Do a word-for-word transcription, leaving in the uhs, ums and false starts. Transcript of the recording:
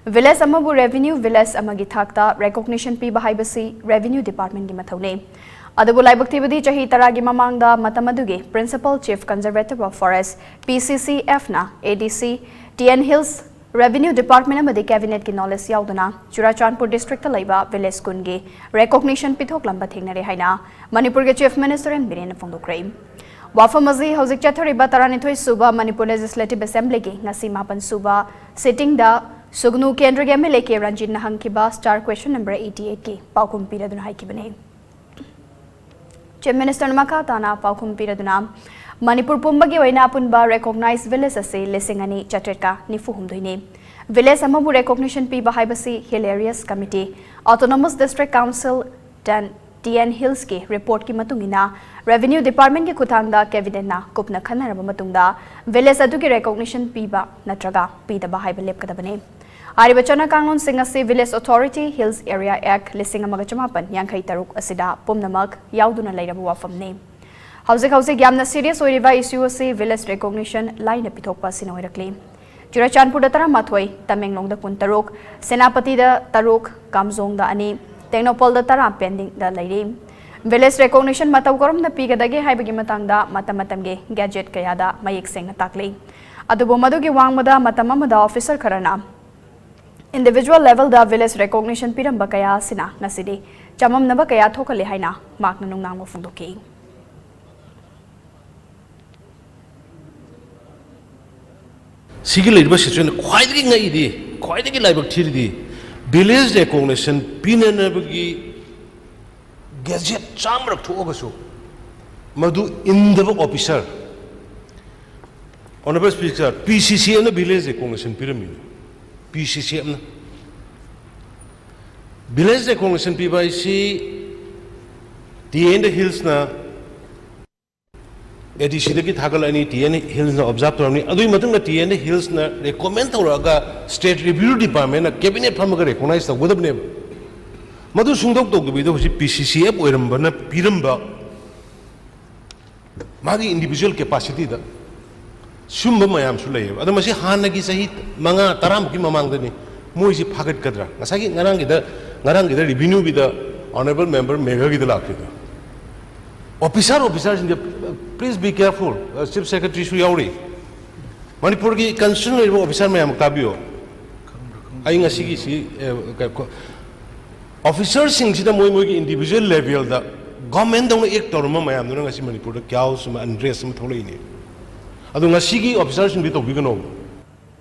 Village ꯑꯃꯕꯨ revenue village ꯑꯃꯒꯤ ꯊꯥꯛꯇ recognition ꯄꯤꯕ ꯍꯥꯏꯕꯁꯤ revenue department ꯀꯤ ꯃꯊꯧꯅꯤ꯫ ꯑꯗꯨꯕꯨ ꯂꯥꯏꯕꯛ ꯊꯤꯕꯗꯤ ꯆꯍꯤ ꯇꯔꯥꯒꯤ ꯃꯃꯥꯡꯗ ꯃꯇꯝ ꯑꯗꯨꯒꯤ Principal Chief Conservator of Forest, P C C F ꯅ A D C, T N Hills, Revenue Department ꯑꯃꯗꯤ Cabinet ꯀꯤ knowledge ꯌꯥꯎꯗꯅ ꯆꯨꯔꯥꯆꯥꯟꯄꯨꯔ district ꯇ ꯂꯩꯕ village ꯀꯨꯟꯒꯤ recognition ꯄꯤꯊꯣꯛꯂꯝꯕ ꯊꯦꯡꯅꯔꯦ ꯍꯥꯏꯅ ꯃꯅꯤꯄꯨꯔꯒꯤ Chief Minister N ꯕꯤꯔꯦꯟꯅ ꯐꯣꯡꯗꯣꯛꯈ꯭ꯔꯦ꯫ ꯋꯥꯐꯝ ꯑꯁꯤ ꯍꯧꯖꯤꯛ ꯆꯠꯊꯔꯤꯕ ꯇꯔꯥꯅꯤꯊꯣꯏ ꯁꯨꯕ ꯃꯅꯤꯄꯨꯔ Legislative Assembly ꯒꯤ ꯉꯁꯤ ꯃꯥꯄꯟ ꯁꯨꯕ sitting ꯗ ꯁꯨꯒꯅꯨ ꯀꯦꯟꯗ꯭ꯔꯒꯤ M L A K ꯔꯟꯖꯤꯠꯅ ꯍꯪꯈꯤꯕ star question number eighty eight ꯀꯤ ꯄꯥꯎꯈꯨꯝ ꯄꯤꯔꯗꯨꯅ ꯍꯥꯏꯈꯤꯕꯅꯤ꯫ Chief Minister ꯅ ꯃꯈꯥ ꯇꯥꯅ ꯄꯥꯎꯈꯨꯝ ꯄꯤꯔꯗꯨꯅ, ꯃꯅꯤꯄꯨꯔ ꯄꯨꯝꯕꯒꯤ ꯑꯣꯏꯅ ꯑꯄꯨꯟꯕ recognized village ꯑꯁꯤ ꯂꯤꯁꯤꯡ ꯑꯅꯤ ꯆꯥꯇ꯭ꯔꯦꯠꯀ ꯅꯤꯐꯨ ꯍꯨꯝꯗꯣꯏꯅꯤ꯫ Village ꯑꯃꯕꯨ recognition ꯄꯤꯕ ꯍꯥꯏꯕꯁꯤ Hill Areas Committee, Autonomous District Council, T N, T N Hills ꯀꯤ report ꯀꯤ ꯃꯇꯨꯡ ꯏꯟꯅ Revenue Department ꯀꯤ ꯈꯨꯠꯊꯥꯡꯗ Cabinet ꯅ ꯀꯨꯞꯅ ꯈꯟꯅꯔꯕ ꯃꯇꯨꯡꯗ village ꯑꯗꯨꯒꯤ recognition ꯄꯤꯕ ꯅꯠꯇ꯭ꯔꯒ ꯄꯤꯗꯕ ꯍꯥꯏꯕ ꯂꯦꯞꯀꯗꯕꯅꯤ꯫ ꯍꯥꯏꯔꯤꯕ ꯆꯠꯅ ꯀꯥꯡꯂꯣꯟꯁꯤꯡ ꯑꯁꯤ Village Authority Hills Area Act ꯂꯤꯁꯤꯡ ꯑꯃꯒ ꯆꯃꯥꯄꯟ ꯌꯥꯡꯈꯩ ꯇꯔꯨꯛ ꯑꯁꯤꯗ ꯄꯨꯝꯅꯃꯛ ꯌꯥꯎꯗꯨꯅ ꯂꯩꯔꯕ ꯋꯥꯐꯝꯅꯤ꯫ ꯍꯧꯖꯤꯛ ꯍꯧꯖꯤꯛ ꯌꯥꯝꯅ serious ꯑꯣꯏꯔꯤꯕ issue ꯑꯁꯤ village recognition ꯂꯥꯏꯅ ꯄꯤꯊꯣꯛꯄ ꯑꯁꯤꯅ ꯑꯣꯏꯔꯛꯂꯤ꯫ ꯆꯨꯔꯆꯥꯟꯄꯨꯔꯗ ꯇꯔꯥꯃꯥꯊꯣꯏ, ꯇꯃꯦꯡꯂꯣꯡꯗ ꯀꯨꯟꯇꯔꯨꯛ, ꯁꯦꯅꯥꯄꯇꯤꯗ ꯇꯔꯨꯛ, ꯀꯥꯝꯖꯣꯡꯗ ꯑꯅꯤ, ꯇꯦꯡꯅꯧꯄꯜꯗ ꯇꯔꯥ pending ꯗ ꯂꯩꯔꯤ꯫ Village recognition ꯃꯇꯧ ꯀꯔꯝꯅ ꯄꯤꯒꯗꯒꯦ ꯍꯥꯏꯕꯒꯤ ꯃꯇꯥꯡꯗ ꯃꯇꯝ ꯃꯇꯝꯒꯤ gazette ꯀꯌꯥꯗ ꯃꯌꯦꯛ ꯁꯦꯡꯅ ꯇꯥꯛꯂꯤ꯫ ꯑꯗꯨꯕꯨ ꯃꯗꯨꯒꯤ ꯋꯥꯡꯃꯗ ꯃꯇꯝ ꯑꯃꯗ officer ꯈꯔꯅ individual level ꯗ village recognition ꯄꯤꯔꯝꯕ ꯀꯌꯥ ꯑꯁꯤꯅ ꯉꯁꯤꯗꯤ ꯆꯃꯝꯅꯕ ꯀꯌꯥ ꯊꯣꯛꯍꯜꯂꯤ ꯍꯥꯏꯅ ꯃꯍꯥꯛꯅ ꯅꯨꯡꯅꯥꯡꯕ ꯐꯣꯡꯗꯣꯛꯈꯤ꯫ ꯁꯤꯒꯤ ꯂꯩꯔꯤꯕ situation ꯈ꯭ꯋꯥꯏꯗꯒꯤ ꯉꯛꯏꯗꯤ, ꯈ꯭ꯋꯥꯏꯗꯒꯤ ꯂꯥꯏꯕꯛ ꯊꯤꯔꯤꯗꯤ, village recognition ꯄꯤꯅꯅꯕꯒꯤ gazette ꯆꯥꯝꯃꯔꯛ ꯊꯣꯛꯑꯒꯁꯨ ꯃꯗꯨ ꯏꯟꯗꯕ officer, Honourable Speaker, P C C F ꯅ village recognition ꯄꯤꯔꯝꯃꯤꯅꯤ, P C C F ꯅ꯫ Village recognition ꯄꯤꯕ ꯍꯥꯏꯁꯤ T N Hills ꯅ A D C ꯗꯒꯤ ꯊꯥꯒꯠꯂꯛꯑꯅꯤ, T N Hills ꯅ observe ꯇꯧꯔꯝꯅꯤ, ꯑꯗꯨꯒꯤ ꯃꯇꯨꯡꯗ T N Hills ꯅ recommend ꯇꯧꯔꯛꯑꯒ State Revenue Department ꯅ Cabinet ꯐꯝꯃꯒ recognize ꯇꯧꯒꯗꯕꯅꯦꯕ꯫ ꯃꯗꯨ ꯁꯨꯡꯇꯧ ꯇꯧꯗꯕꯤꯗ ꯍꯧꯖꯤꯛ P C C F ꯑꯣꯏꯔꯝꯕꯅ ꯄꯤꯔꯝꯕ ꯃꯥꯒꯤ individual capacity ꯗ ꯁꯨꯝꯕ ꯃꯌꯥꯝꯁꯨ ꯂꯩꯌꯦꯕ꯫ ꯑꯗꯣ ꯃꯁꯤ ꯍꯥꯟꯅꯒꯤ ꯆꯍꯤ ꯃꯉꯥ ꯇꯔꯥꯃꯨꯛꯀꯤ ꯃꯃꯥꯡꯗꯅꯤ, ꯃꯣꯏꯁꯤ ꯐꯥꯒꯠꯀꯗ꯭ꯔꯥ? ꯉꯁꯥꯏꯒꯤ ꯉꯔꯥꯡꯒꯤꯗ, ꯉꯔꯥꯡꯒꯤꯗ ꯔꯤꯚꯤꯅ꯭ꯌꯨꯒꯤꯗ ꯑꯣꯅꯔꯦꯕꯜ ꯃꯦꯝꯕꯔ ꯃꯦꯘꯒꯤꯗ ꯂꯥꯛꯈꯤꯗꯣ, ꯑꯣꯐꯤꯁꯔ ꯑꯣꯐꯤꯁꯔꯁꯤꯡꯁꯦ, please be careful, ꯆꯤꯐ ꯁꯦꯀ꯭ꯔꯦꯇꯔꯤꯁꯨ ꯌꯥꯎꯔꯤ, ꯃꯅꯤꯄꯨꯔꯒꯤ ꯀꯟꯁꯔꯟ ꯂꯩꯔꯤꯕ ꯑꯣꯐꯤꯁꯔ ꯃꯌꯥꯝ ꯇꯥꯕꯤꯌꯨ꯫ ꯑꯩ ꯉꯁꯤꯒꯤꯁꯤ ꯑꯣꯐꯤꯁꯔꯁꯤꯡꯁꯤꯗ ꯃꯣꯏ ꯃꯣꯏꯒꯤ ꯏꯟꯗꯤꯕꯤꯖꯨꯋꯦꯜ ꯂꯦꯚꯦꯜꯗ ꯒꯚꯔꯟꯃꯦꯟꯗꯧꯅ ꯑꯦꯛ ꯇꯧꯔꯝꯕ ꯃꯌꯥꯝꯗꯨꯅ ꯉꯁꯤ ꯃꯅꯤꯄꯨꯔꯗ ꯀ꯭ꯌꯥꯎꯁ ꯑꯃ ꯑꯟꯔꯦꯁ ꯑꯃ ꯊꯣꯛꯂꯛꯏꯅꯤ꯫ ꯑꯗꯣ ꯉꯁꯤꯒꯤ ꯑꯣꯐꯤꯁꯔꯁꯤꯡꯗꯤ ꯇꯧꯕꯤꯒꯅꯣ꯫